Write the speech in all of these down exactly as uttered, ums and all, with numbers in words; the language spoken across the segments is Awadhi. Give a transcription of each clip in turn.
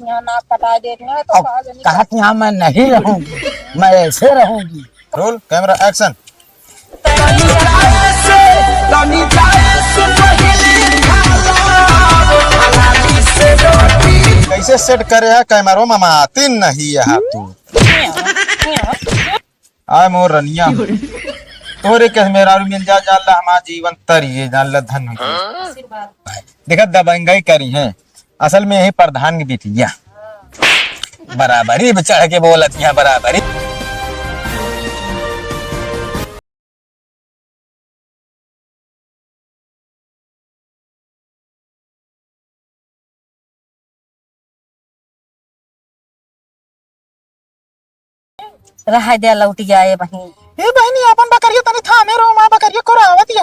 यहाँ नाक कटाए देती हैं, तो अब कहा जाने कहत यहाँ मैं नहीं रहूंगी, मैं ऐसे रहूंगी। Roll, camera, action। कैसे set करे है कैमरो मामा? तीन नहीं है तू। आय मोर रनिया। तोरे के मेहरारू मिल जा, जान ला हमार जीवन तरिए, जान ला धन हो जाए। देखा दबंगई करी है, असल में यही प्रधान की बिटिया। बराबरी पे चढ़ के बोलत यहाँ बराबरी। रहा दे लौट जाए बहिन। ए बहिनी, अपन बकरिया तनी थामे रहो, माँ बकरिया कोरावत है।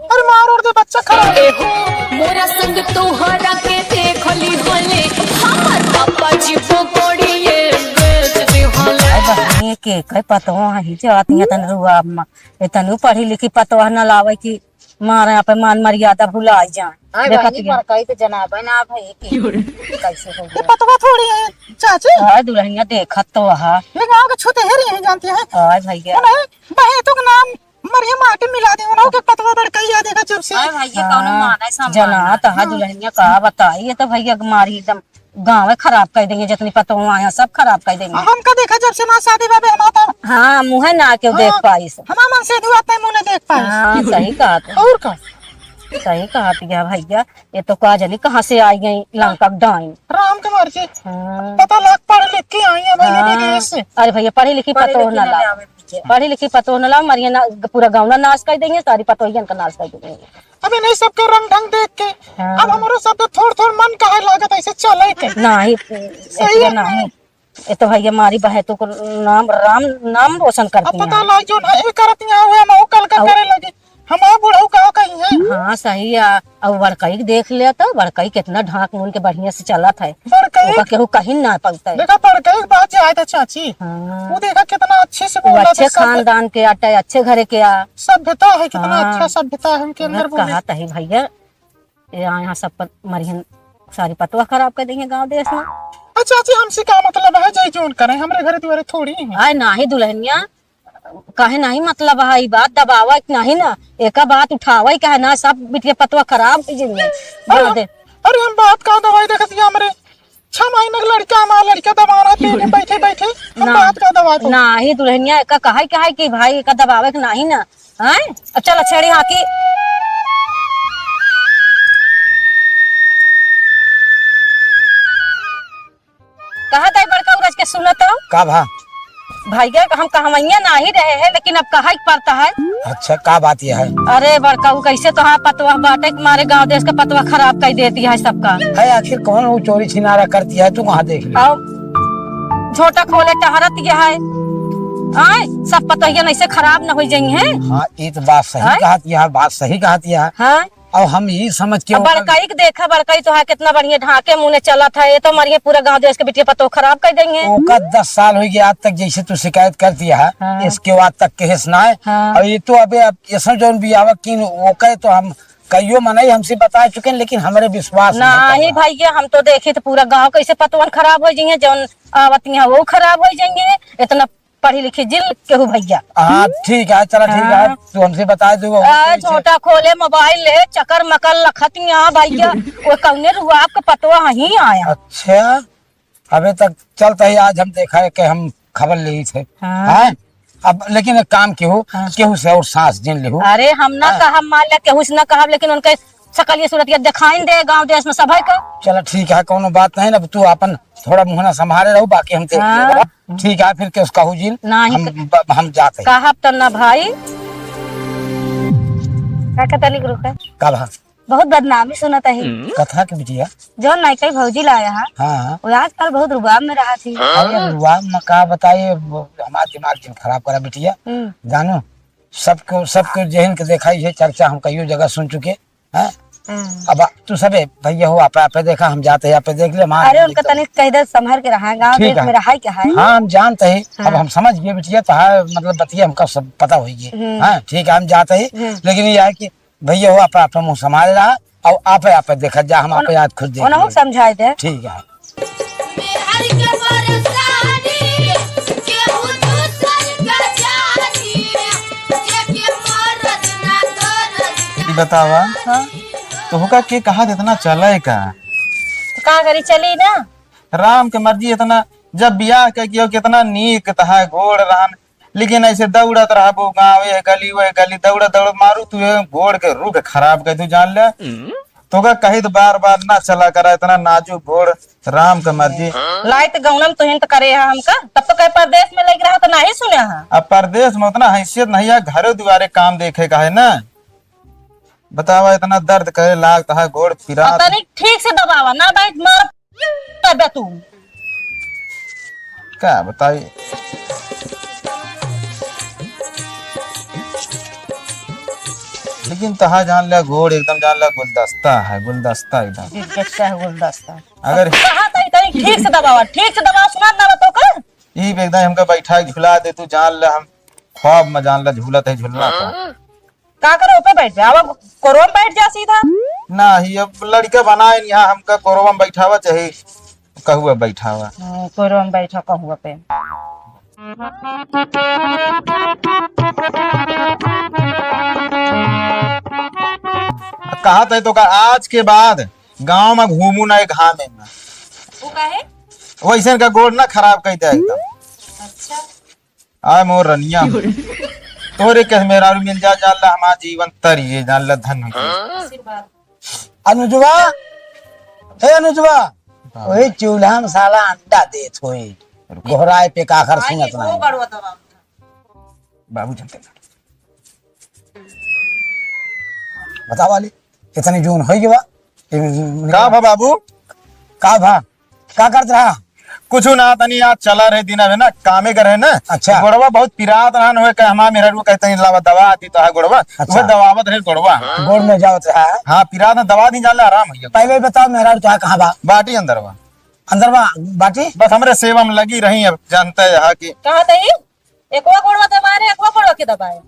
अरे मार और दे बच्चा खराब। मोरा संग तोहरा के देखली होले, हमर पापा जी पकड़िए बेच दे होले। अरे बहिनी, के कई पतवा है जो आती है तन रुआ अम्मा। इतनी पढ़ी लिखी पतवा न लावे कि मारे यहाँ पे मान मर्यादा भुलाई जाए। आय देखत बहिनी, ये। बड़काई के जनाबे ना भाई कि कैसे हो ये गया। पतवा थोड़ी है चाची। हाय दुल्हनिया देखत तो हा। ये गाँव के छूते हेरी यही जानती है। हाय भैया। उन्हें बहेतों के नाम मरिए माटी मिला दे, उन्हों के पतवा बड़काई आ देखा जब से। हाय भैया, कौनो हाँ, माने समझ जना ना। तो हा दुल्हनिया का बताई, ये तो भैया मारी एकदम गाँव खराब कर देंगे, जितनी पतोह आया सब खराब कर देंगे। हमका देखा जब से माँ शादी बाबे हमारा था। हाँ, मुँह ना क्यों देख हाँ, पाइस। हमारा मन से दुआ तय मुँह नहीं देख पाइस। हाँ, सही कहा तू। और का? सही कहा तू भैया, ये तो का जानी कहाँ से आई गई लंका डाइन। राम के मर्जी। हाँ। पता लाग पढ़ लिख के आई है भैया हाँ। विदेश से। अरे भैया पढ़ी लिखी पढ़े पतोह लिखे ना ना लाओ। आवे पीछे। पढ़ी लिखी पतोह ना लाओ, मरिए ना, पूरा गाँव ना नाश कर देंगे, सारी पतोहियन का नाश कर देंगे। अबे नहीं सबके रंग ढंग देख के हाँ। अब हमरो सब तो थोड़ थोड़ मन काहे लागत ऐसे चले के। नाही, सही इतना है। नाही। ये तो भैया हमारी बहतों को नाम, राम नाम रोशन अब करती पता हैं। लाग जो ना ये करती हैं, वो हम वो कल का अब करे लगे। हमारा बुढ़ऊ का कहीं है। हाँ, सही है। अब बड़कई के देख ले तो बड़कई कितना ढाक मुन के बढ़िया से चलत है। बड़कई ओका केहू कहीं ना पलता है। देखा बड़कई के बात जे आए तो चाची, हाँ। वो देखा कितना अच्छे से वो बोला अच्छे था, सब खानदान के आटे, अच्छे घरे के आ। सभ्यता है, कितना हाँ। अच्छा सभ्यता है उनके अंदर मैं बोले। कहा तही भैया, ये यहाँ सब पर मरिहन सारी पतवा खराब कर देंगे गाँव देश में। अच्छा, चाची, हमसे का मतलब है, जय जोन करें, हमरे घरे दुआरे थोड़ी है। आय नाही दुल्हनिया, काहे नाही मतलब है, ई बात दबावा के नाही ना, एका बात उठावा के है ना, सब बिटिया पतवा खराब हो जाएंगे। अरे, गाँव दे। अरे हम बात का दवाई देखत ही हमरे छह महीने का लड़का, हमारा लड़का दबा रहा है, पेट में बैठे बैठे, हम ना, बात का दवा दो। नाही दुल्हनिया, एका कहा के है कि भाई एका दबावे के नाही ना, हैं? अब चलो छेड़ी हाँकी। कहा ताई बड़का उरज के सुनो तो। का भा? भैया हम कहवैया नाही रहे हैं, लेकिन अब कहा ही पड़ता है। अच्छा, का बात यह है? अरे बड़का, उ कैसे तोहार पतवा बाटे के मारे गाँव देश के पतवा खराब कर देती है सबका। है, आखिर कौन वो चोरी छिनारा करती है, तू कहाँ देख ले? आओ, झोटा खोले टहरत यह है। आय, सब पतोहियन ऐसे खराब न हो जाई हैं। हाँ, ये तो बात सही आय? कहत यह, बात सही कहत यह। हाँ। अब हम ई समझ के अब ओकर बड़कई के देखा, बड़कई तो है कितना बढ़िया ढाके मुने चलत है, ये तो मरिए पूरा गाँव देश के बिटिया पतोह खराब कर देंगे। ओकर दस साल हो गया आज तक, जैसे तू शिकायत करती है, हाँ। इसके बाद तक केस ना है। हाँ। और ये तो अबे अब ये सब जौन भी आवक किन, ओके तो हम कईयो मनई हमसे बता चुके हैं, लेकिन हमरे विश्वास नहीं नाही करता। भैया, हम तो देखी तो पूरा गाँव कैसे पतवन खराब हो जाइए, जौन आवत यहाँ वो खराब हो जाइए। इतना पढ़ी लिखी जिल केहू भैया। हाँ, ठीक है, चला, ठीक है, हाँ। तू हमसे बता दो, वो आ, कैसे? झोटा खोले, मोबाइल ले, चकर मकर लखत यहाँ भैया, वो कौने रुआ आपका पतवा ही आया। अच्छा, अबे तक चलता ही, आज हम देखा है कि हम खबर ले ही थे। हाँ। हैं? अब लेकिन एक काम केहू, हाँ। केहू से और सांस जिन लेहू। अरे, हम ना हाँ। कहब, मान लिया, केहू से ना कहब, लेकिन उनके सकलिया सूरतिया दिखाइन दे गाँव देश में सभई का। चला, ठीक है, कौनो बात नहीं, अब तू अपन थोड़ा मुँह ना संभाले रहो, बाकी हम देख हाँ। लेबे। ठीक है, फिर केस कहू जिन, नाही हम, क-, ब-, हम जाते हैं। कहब तो ना भाई। का कहता निक रुका? का भा? बहुत बदनामी सुनत है। कथा के बिटिया? जौन नयका भौजी लाया है, हाँ, हाँ। वो आजकल बहुत रुबाब में रहा थी। अरे रुबाब में का बताइए, वो हमार दिमाग जिन खराब करा बिटिया। हम्म। जानो, सबको, सबको जेहन के देखा, ये चर्चा हम कईयो जगह सुन चुके हैं। हम्म। अब तू सबे भैया हो, आप, आप देखा, हम जाते हैं, आप देख ले, हमार अरे, उनका तनिक कह दे, संभर के रहा, गाँव ठीक देश है। में रहा क्या है? हाँ, हम जानते हैं। हाँ। अब हम समझ गए बिटिया, तो हाँ, मतलब बतिया हमका सब पता हो गई। हम्म। हाँ, ठीक है, हम जाते हैं। हम्म। लेकिन ये है कि भैया हो, आप, आप मुँह संभाल रहा, और आप, आप देखा जा, हम आप उन-, याद खुद देख उन्हों लेंगे। समझाए दे। ठीक है। के परेशानी, केहू दूसर का जानी, जेके मरद ना दरद। ई बतावा, हाँ? तोहका के कहा इतना चले का? तो का करी, चली ना। राम के मर्जी इतना, जब बियाह कइ कियो कितना नीक तहा गोड़ रहन, लेकिन ऐसे दौड़त रहबो गाँव, ये गली, वो गली, दौड़त, दौड़त मारू तू ये गोड़ के रुख खराब कर दू, जान ले। तोका कही तो बार बार ना चला करा, इतना नाजुक गोड़, राम के मर्जी। लाई तो गौनम तुहिन तो करे है हमका, तब तो कहे परदेश में लग रहा तो नहीं सुने है। अब परदेश में उतना हैसियत नहीं है, घरे दुआरे काम देखे का है ना। बतावा, इतना दर्द करे लागता है, गोड़ पिरात। तनी ठीक से दबावा ना, बैठ मार तबे तू। का बताई? लेकिन तहा जान ले, गोड़ एकदम जान ले गुलदस्ता है, गुलदस्ता एकदम। गुलदस्ता है, गुलदस्ता। अगर कहा तई, तनी ठीक से दबावा, ठीक से दबावा, सुनात ना बा तोका? ई पे एकदम हमका बैठा के झुला दे तू, जान ले हम ख्वाब में जान ले झूलत है झुलना का। का करे, ऊपर बैठ जा, अब कोरवा में बैठ जा सीधा। नाही, अब लड़का बनाए यहाँ, हमका कोरवा में बैठावा चाहे कहुआ बैठावा। हम्म, कोरवा में बैठा कहुआ पे। कहा तई तोका आज के बाद गाँव में घूमू ना घामे में। वो काहे? वैसे का गोड़ ना खराब कर दे एकदम। अच्छा। आय मोर रनिया हो। तोरे कस मेहरारू मिल जा, जान ला हमार जीवन तरिये, जान ला धन हो जाए। आशीर्वाद। अनुजवा, हे अनुजवा, बाबू। वही चूल्हा में साला अंडा देत होई। रुको। गोहराए पे काखर आई सुनत वो नहीं। बड़वा दबा। बाबू चलते ना। बतावा ले, इतनी जून होई गवा। का भा बाबू? का भा? का करत रहा? कुछ ना, तनी आज चला रहे दिन अबे ना, कामे कर रहे ना। अच्छा। गोड़वा बहुत पिरात रहन हुए, कहे हमार मेहरारू कहते हैं, "लावा दवा दी तो है गोड़वा।" अच्छा। वो दवावत रहे गोड़वा। गोड़ में जावत रहा है? हाँ, पिरात ना, दवा दी, जान ले आराम हो गया। पहले ही बताओ, मेहरारू तो है कहाँ बा? बाटी अंदर बा। अंदर बा, बाटी? बस हमरे सेवा में लगी रही, अब जानते हैं कि कहाँ तई? एकवा गोड़वा दबा रे, एकवा गोड़वा के दबाए।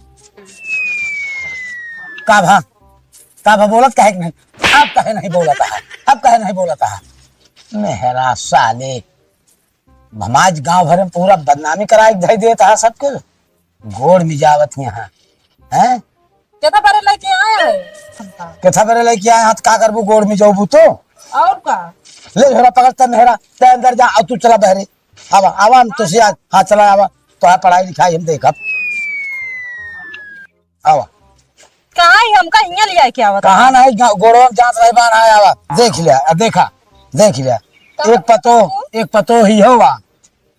का भा? का भा बोलत काहे के नहीं? अब काहे नहीं बोलत है? अब काहे नहीं बोलत है? मेहरा साले, भमाज गांव भर में पूरा बदनामी कराए के धई देत है सबके। गोड़ मिजावत यहाँ, हैं? केथा बरे लेके आए हैं? केथा बरे लेके आए हैं, तो का करबू, गोड़ मिजाबू तो? और का? ले झोरा पकड़, तब मेहरा, तै अंदर जा, और तू चला बहरे। आवा, आवा, हम तुझसे आज, हाँ, चला आवा, तो है पढ़ाई लिखाई हम देखब। आवा। कहाँ ही हमका हियाँ ले आए के आवत? कहाँ नहीं, गा-, गोड़वा में जात रहे बान, आया आवा, देख लिया, आ, देखा, देख लिया। कहाँ एक पतो, एक पतो ही होवा,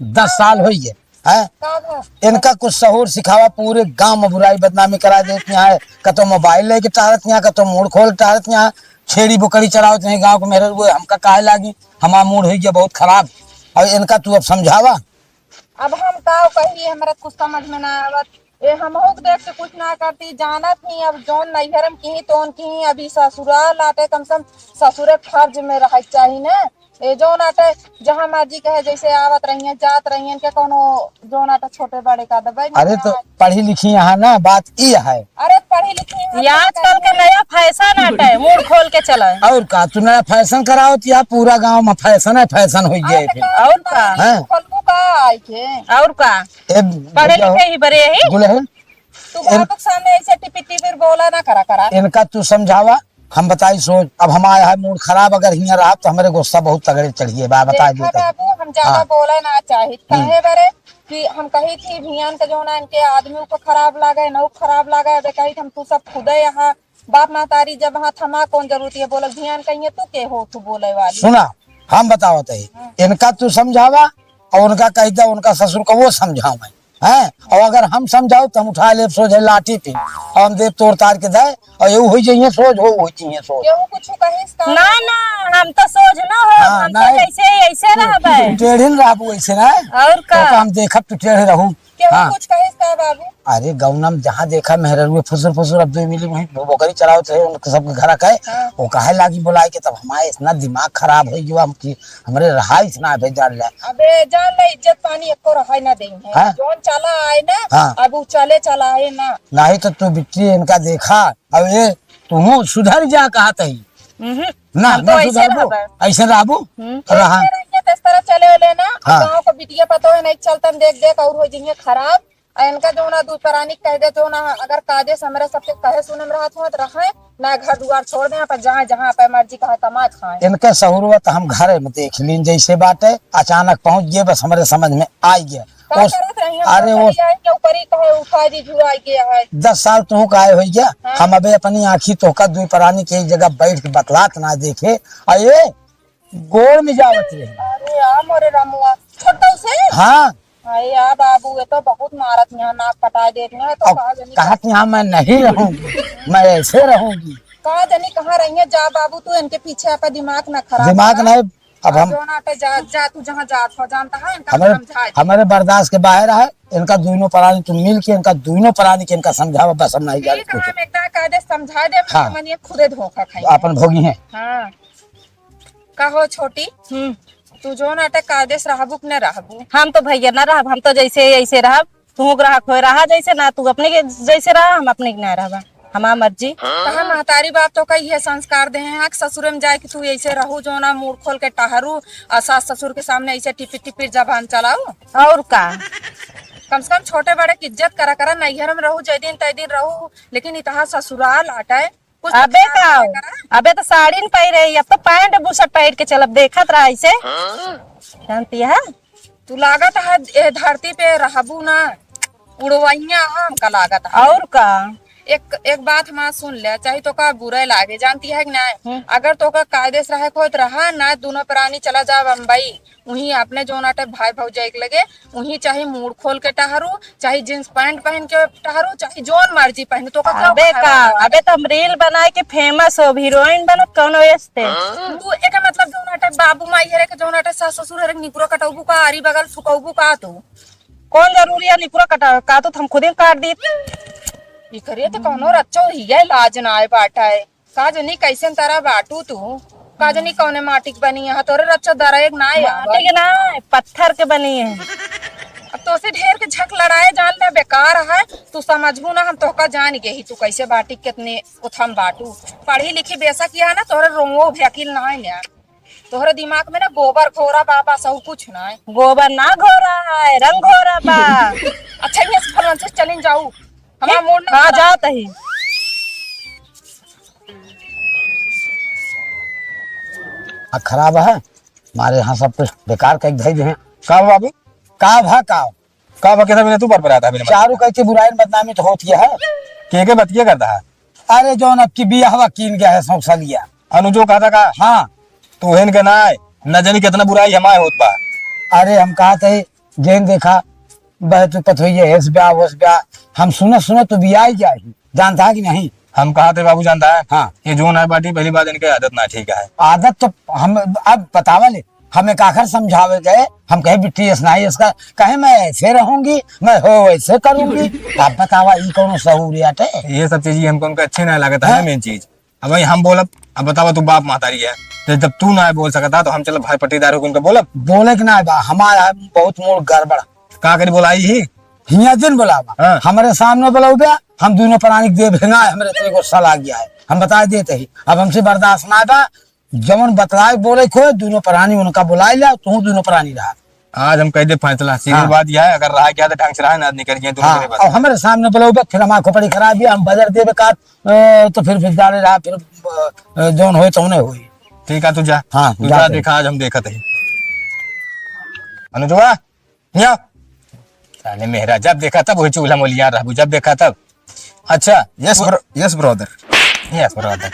दस साल होई गए, हैं? का भा? इनका कुछ सहूर सिखावा, पूरे गांव में बुराई बदनामी करा देत यहाँ है, कतो मोबाइल लेके टहरत यहाँ, कतो मूड़ खोल टहरत यहाँ, छेड़ी बोकरी चरावत यहाँ गांव के मेहररुए, हमका काहे लागी? हमार मूड होई गया बहुत खराब। और इनका तू अब समझावा। अब हम का कही, हमरा कुछ समझ में ना आवत। ए, हमहू के देख के कुछ ना करती, जानत ही अब जौन नैहर में किही तौन किही, अभी ससुराल आटे, कम से कम ससुरे फर्ज में रहे के चाही ना। ए, जौन आटे जहाँ मर्जी कहे जैसे आवत रहिए, जात रहिए, के कौनो जौन आटे छोटे बड़े का दबाई अरे ना तो आए। पढ़ी लिखी यहाँ ना, बात ई है। अरे पढ़ी लिखी यहाँ ये ना आजकल के कहीं। नया फैशन आटे, मूड़ खोल के चला है। और का, तू नया फैशन करावत या पूरा गांव में फैशन है, फैशन हो गया अरे है फिर। तो और का? हैं? खोलबू का आई के? और का? ए, पढ़े भैया हो, लिखे ही बड़े ही। दुल्हन, तू इन- बाबू के सामने ऐसे टिपिर टिपिर बोला ना करा करा। इनका तू समझावा, हम बताई सोच। अब हमारा है मूड खराब, अगर हियाँ रहा तो हमारे गुस्सा बहुत तगड़े चढ़िए बा, बता देखा देते। बाबू, हम ज्यादा हाँ। बोले ना चाहित। हम्म। काहे बरे कि हम कही थी भियान के जो ना इनके आदमी को खराब लागे, नौ खराब लागे, अबे कही हम तू सब खुदे यहाँ बाप महतारी जब हाथ हमा कौन जरूरत है बोले भियान कहिए तू के हो तू बोले वाली। सुना, हम बतावत है, हाँ। इनका तू समझावा और उनका कह दे, उनका ससुर को वो समझावे। हैं? और अगर हम समझाओ तो हम उठा लेब सोझे लाठी पे, और हम देब तोड़ तार के दे, और यहू होई जइहे सोझ, हो होई जइहे सोझ। केहू कुछ कहिस का? ना, ना, हम तो सोझ ना हो, हाँ, हम तो नहीं। जैसे ही ऐसे रहबे। तू टेढ़िन रहबू ऐसे ना। और का? तो हम देखब तू टेढ़े रहू। केहू हाँ। कुछ कहिस का बाबू? अरे गौनम जहाँ देखा मेहररुए फुसुर फुसुर अब दो मिली वहीं बोकरी चरावत रहे, उनके सबके घर का है। हाँ। वो काहे लागी बोलाए के, तब हमारे इतना दिमाग खराब हो गया हम कि हमरे रहाइस ना भे जान ले। अबे जान ले, इज्जत पानी एको रहाई ना देई है। हाँ। जौन चला आए ना, हाँ। अब उ चले चला आए ना। नहीं तो तू बिट्टी इनका देखा, अब ये तुहू सुधर जा कहत ही। हम्म। ना, हम तो ना ऐसे सुधरबो। रहबे। ऐसे रहबू? हम्म। रहा। ऐसे रहिए तो इस तरह चले ले ना। हाँ। गाँव को बिटिया पतोह नहीं चलतन देख देख और हो जइहें खराब। आ इनका जौन है दुइ परानी कह दे जौन है, अगर कायदे से हमरे सबके कहे सुने में रहत होत रहे, ना घर दुआर छोड़ दे, पर जहाँ जहाँ पे मर्जी कहाँ कमा खाए। इनके सहुरवा त हम घरे में देख लीन जैसे बाटे, अचानक पहुँच गए, बस हमरे समझ में आ गया। का ओस-, करत रही हम अरे लोग ओस- कभी आए के ऊपर ही कहे उठा दी झुराई गया है। दस साल तू का आए होई गया, हाँ। हम अबे अपनी आँखी तोहका दुइ परानी के एक जगह बैठ के बतलात ना देखे, आ ये गोड़ में जावत रही। अरे आ मोरे रामुआ, छोटो से? हाँ। अरे आ बाबू, ये तो बहुत मारत यहाँ, नाक कटाए देत यहाँ, तो अब कहा जनी कहा कि यहाँ मैं नहीं रहूंगी, मैं ऐसे रहूंगी। कहा जनी कहाँ रही है, जा बाबू तू इनके पीछे आपका दिमाग ना खराब दिमाग करा। नहीं, अब हम जो ना पे जा, जा तू जहाँ जात हो जानता है, इनका हमारे, समझाए दे। हमारे बर्दाश्त के बाहर है, इनका दोनों प्राणी तुम मिल के, इनका दोनों प्राणी के इनका समझावा, बस हम नहीं ठीक जाने है, कुछ। हम एकदम कायदे से समझाए दे, हाँ। मन ये खुदे धोखा खाई अपन भोगी हैं। हाँ। का हो छोटी, हम्म। तू जौन आटे कायदे से रहबू कि न रहबू? हम तो भैया न रहब, हम तो जैसे ऐसे रहब, तू ग्राहक होए रहा जैसे ना, तू अपने के जैसे रहा, हम अपने के ना रहबा, हमार मर्जी। कहा महतारी बाप तो का इहे संस्कार दे हैं कि ससुरे में जाए कि तू ऐसे रहू, जौन आ मूड़ खोल के टहरू, आ सास ससुर के सामने ऐसे टिपिर टिपिर जबान चलाऊ। और का? कम से कम छोटे बड़े की इज्जत करा करा, नैहर में रहू, जै दिन तै दिन रहू, लेकिन इतहा ससुराल आटे। कुछ तो अबे ख्याल का? रखा करा। अबे तो साड़ी न पहिरे ही, अब तो पैंट बुशर्ट पहिर के चलब, देखत रहा ऐसे। हाँ? जानती है? तू लागत है ए धरती पे रहबू ना, उड़वैया हमका लागत है। और का? एक, एक बात हमार सुन ले, चाहे तोका बुरे लागे, जानती है कि नहीं? हम्म। अगर तोका कायदे से रहे के होत रहा ना, दोनों प्राणी चला जा बम्बई, उहीं अपने जौन आटे भाई भौजाई के लगे, उहीं चाहे मूड़ खोल के टहरू, चाहे जींस पैंट पहन के टहरू, चाहे जौन मर्जी पहने, तो का अबे का, अबे तो हम reel बनाए के famous हो, हीरोइन बनत कौनो वास्ते। तू एके मतलब जौन आटे बाबू माई हरे के जौन आटे सास ससुर हरे के निकुरा कटौबू का, आरी बगल फुकौबू का तू? कौन जरूरी है निकुरा कटा, का तो हम खुदे काट दी। ई करिए तो कौनो रच्चो ही है, लाज ना आए बाटा है। का जनी कैसन तरह बाटू तू? का जनी कौने माटी के बनी है? तोरे रच्चा दरा एक ना है माटी के ना है, पत्थर के बनी है। अब तोसे ढेर के झक लड़ाए जान ले बेकार है। तू समझबू ना, हम तोहका जान गई तू कैसे बाटी, कितने उथम बाटू। पढ़ी लिखी बेशक यह ना, तोहरे रोंगो भी अकिल ना है यार। तोहरे दिमाग में ना गोबर घोरा बा, बस और कुछ ना है। गोबर ना घोरा है, रंग घोरा बा। अच्छा, ये फलन से चलिन जाऊ। हमार मूड ना हाँ, बना। जात ही। आ, खराब है, हमारे यहाँ सब कुछ बेकार कइके धइ दे हैं। का बा बाबू? का भा का? का बा, कैसा बिना तू पर पर आता है बिना मतलब? चारू कह के बुराई बदनामी तो होती है। के के बतिया करता है? अरे, जौन अब की बियाहवा कीन गया है सौंसलिया। अनुजो कहता का? हाँ। तू हेन के ना आए, न जानी कितना बुराई हमारे होत बा। अरे, हम कहत है, जेन देखा, बहत पथोइये, हेस ब्याह, होस ब्याह। हम सुनत, सुनत तो बियाई जाई। जानता है कि नहीं? हम कहत है बाबू, जानता है? हाँ। ये जोन है बाटी, पहली बात इनके आदत ना ठीक है। आदत तो हम, अब बतावा ले, हम एक आखिर समझावे गए, हम कहे, "बिट्टी, ऐसा नहीं, इसका," कहे, "मैं ऐसे रहूंगी, मैं हो वैसे करूंगी।" अब बतावा, ई कौनो सहूलियत है? ये सब चीजें हमको उनका अच्छे ना लागत है ना, हाँ? Main चीज। अब भाई हम बोलब, अब बतावा तू बाप महतारी है, तो जब तू ना बोल सकता तो हम चलो भाई पट्टीदार हो उनका बोलब। बोले के ना बा, हमारा बहुत मूड गड़बड़। का करी बोलाई ही? हिया जिन बोलावा। हाँ। हमारे सामने बोलाऊ बे, हम दोनों प्राणी के देबे ना, हमरे तेरे गुस्सा लाग गया है। हम बता देते ही, अब हमसे बर्दाश्त ना बा। जवन बतलाए बोले को, दोनों प्राणी उनका बुलाए ला, तू दोनों प्राणी रहा। आज हम कह दे फैसला, सीधी हाँ। बात यह है, अगर रहा क्या तो ढंग से रहा, ना निकल गया, दोनों हाँ, जने बस। अब हमारे सामने बोलाऊ बे, फिर हमार खोपड़ी खराब है, हम बजर देबे का, अ, तो फिर, फिर जाने रहा, फिर, अ, जौन होए तौने होई। ठीक है, तू जा। हाँ, तू जा जा, तू। देखा, आज हम देखत ही। अनुजवा, हिया। साले मेहरा, जब देखा तब वही चूल्हा मोलिया रहबू, जब देखा तब। अच्छा। Yes bro, yes brother। Yes brother।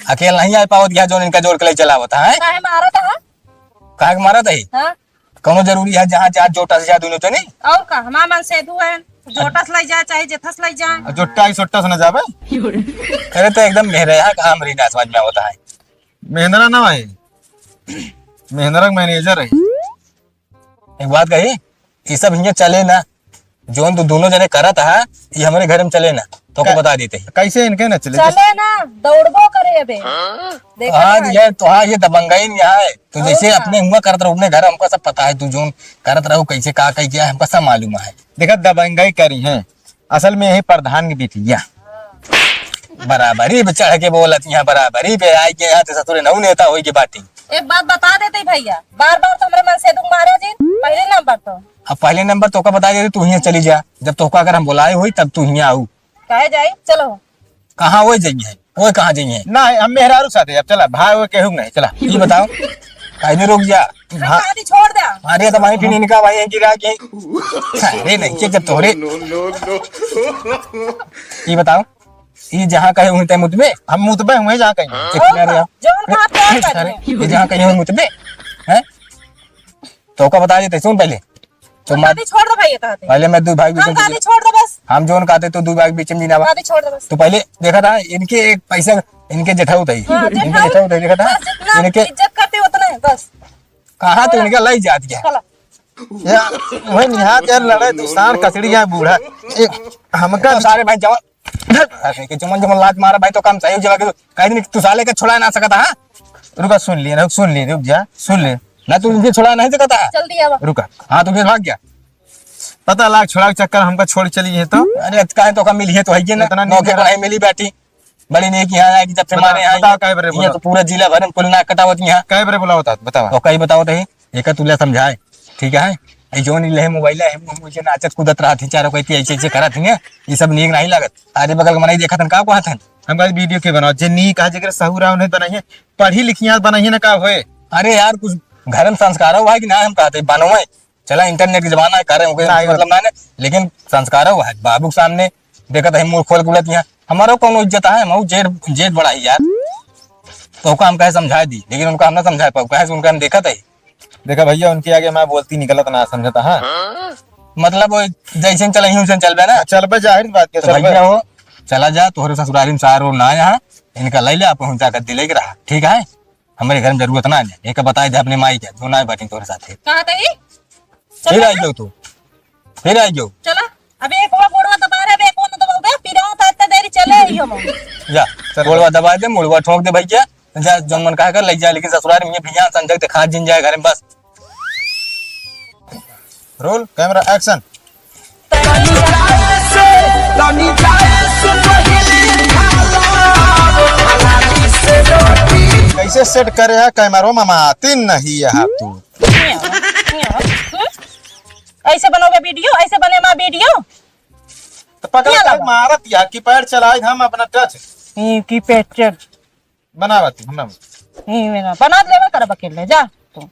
अकेला नहीं आ पावत, यहाँ जौन इनका जोड़ के ले चला होता है। काहे मारत है? काहे के मारत है? हाँ। कौनो जरूरी है जहाँ जा जोटा से जा दोनों जने? और का, हमार मन सेधु है, जोटा से ले जाए, चाहे जेथा से ले जाए। और जोटा ही सोटा से न जावे? अरे तो एकदम मेहरा है, कहाँ मेरी ना समझ में होता है। मेहनरा ना है, मेहनरा के manager है। एक बात कही, ये सब हियाँ चले ना, जोन तू दोनों जने करत हा, ये हमरे घर में चले ना, तो को कै-, बता देते ही। कैसे इनके ना चले? चले ना, दौड़बो करे अबे। देखा आज भाई। ये तो हाँ, ये दबंगई नहीं आए, तो और जैसे का? अपने हुआ करत रहो अपने घर, हमको सब पता है, तू जोन करत रहो, कैसे का कही क्या, हमको सब मालूम है। देखा, दबंगई करी है, असल में यही प्रधान की बिटिया। बराबरी पे चढ़ के बोलत, यहाँ बराबरी पे आई के यहाँ तो ससुरे नऊ नेता होई के बाटी। एक बात बता देते भैया, बार बार तो हमरे मन से तुम मारा जी, पहले तो। अब पहले नंबर तोका बताइ देती, तू हियाँ चली जा। जब तोका अगर हम बोलाए होई, तब तू हियाँ आऊ। काहे जाई? चलो। कहाँ वो जाइहैं? वो कहाँ जाइहैं? ना, हम मेहरारू साथे अब चला, भाई वो केहू नहीं, चला। ई बताओ, काहे नहीं रुक जा? अरे भा- शादी छोड़ दे। अरे तो भाई फिर इनका भाई है गिरा के। अरे नहीं, के जब तोहरे। ई बताओ, ई जहाँ कहे हुई तै मुतबे? हम मुतबे हुए जहाँ कहीं। एक मिनट यार। जौन कहा प्यार कर अरे, दे। ई जहाँ कहे हुई मुतबे? हैं? तोका बताइ देते, सुन पहले। तो हम मैं शादी छोड़ दे भाई, ये कहते। पहले मैं दुइ भाई के हम बीच में शादी छोड़ दे बस। हम जौन कहते तो दुइ भाई के बीच में जीना बा। शादी छोड़ दे बस। तो पहले देखा था इनके एक पैसा, इनके जेठाऊ था ही। हाँ, इनके जेठाऊ। जेठाऊ था, देखा था बस जितना इनके। इज्जत करते उतना है बस। कहाँ तो इनका लाई जात गया? चला। या, वही निहात यार लड़े, तू सार कचड़ी या बूढ़ा। ए, हमका तो सारे भाई जमा, अरे के जमन जमन लात मारा भाई, तो काम सही हो जावा के। कह दिन तू साले के छोड़ा ना सकता, हाँ? रुका, सुन लिए, रुक, सुन लिए, रुक जा, सुन ले। ना तू इनके छोड़ा नहीं सकता। जल्दी आवा। रुका। हाँ, तू फिर भाग गया। पता लाग छोड़ा के चक्कर हमका छोड़ चली है तो। अरे, काहे तो का मिली है तो है ये ना। इतना नौकरी नीक पर है मिली बैठी। बड़ी नेक यहाँ आए कि जब से बता, हमारे यहाँ बता, ये, काहे बरे ये बोला? तो पूरा जिला भर में कुल नाक कटावत यहाँ। काहे बरे बोला बता, बतावा। तो कहीं बताओ तो ही, एक तुला समझाए, ठीक है? ये जो नहीं ले मोबाइल है, हम मुझे नाचत कूदत रहत ही, चारों कहती ऐसे ऐसे करत ही, ये सब नीक नहीं लागत। अरे बगल के मनई देखत हन, का कहत हन? हम कहा वीडियो के बनाओ, जे नीक है, जेकर सहूर है, उन्हें बनाइए, पढ़ी लिखी है, बनाइए ना, का होए? अरे यार, कुछ घर में संस्कार हो भाई कि ना, हम कहते बनवे, चला, इंटरनेट के जमाना है, करे होंगे, ना, मतलब, ना, ना, लेकिन संस्कार है, बाबू के सामने देखत है, मुंह खोल के बोलत यहाँ, हमारो कौनो इज्जत है, हम जेठ, जेठ बड़ा ही यार, तो ओका हम कहे समझा दी, लेकिन उनका हम ना समझा पाऊ, कहे से उनका हम देखत है। देखा भैया, उनके आगे मैं बोलती निकलत ना समझता, हाँ। मतलब, वो जैसे चले ही, वैसे चलबे ना। हाँ, चलबे, जाहिर बात है, तो चलबे। भैया हो, चला जा, तोहरे ससुरारी में सार और ना यहाँ, इनका ले ले, आप पहुँचा कर दिले के रहा, ठीक है? हमारे घर में जरूरत ना है, एक बताए दे अपने माई के, जो ना बैठी तोरे साथे। कहाँ तई? फिर चला। आई जाओ तू, फिर आई जाओ। चला, अबे एक और गोड़वा दबा रहे, अबे एक और न दबाओ बे, पीरा होता इतना देरी चले ही हम। जा, चल। गोड़वा दबा दे, मुड़वा ठोंक दे भैया, जा, जौन मन कहा कर, ले जा, लेकिन ससुराल में ये भैया संजय दिखा जिन जाए घर में बस। Roll, camera, action. कैसे सेट करे है कैमरा मामा? तीन नहीं है तू। ऐसे बनोगे वीडियो, ऐसे बने मा वीडियो। तो पकड़ क्या के लगा? मारत या कीपैड चलाए हम अपना टच। ई कीपैड टच। बनावा तू, हम ना। ई मेरा बना लेवे करब अकेले, जा तू।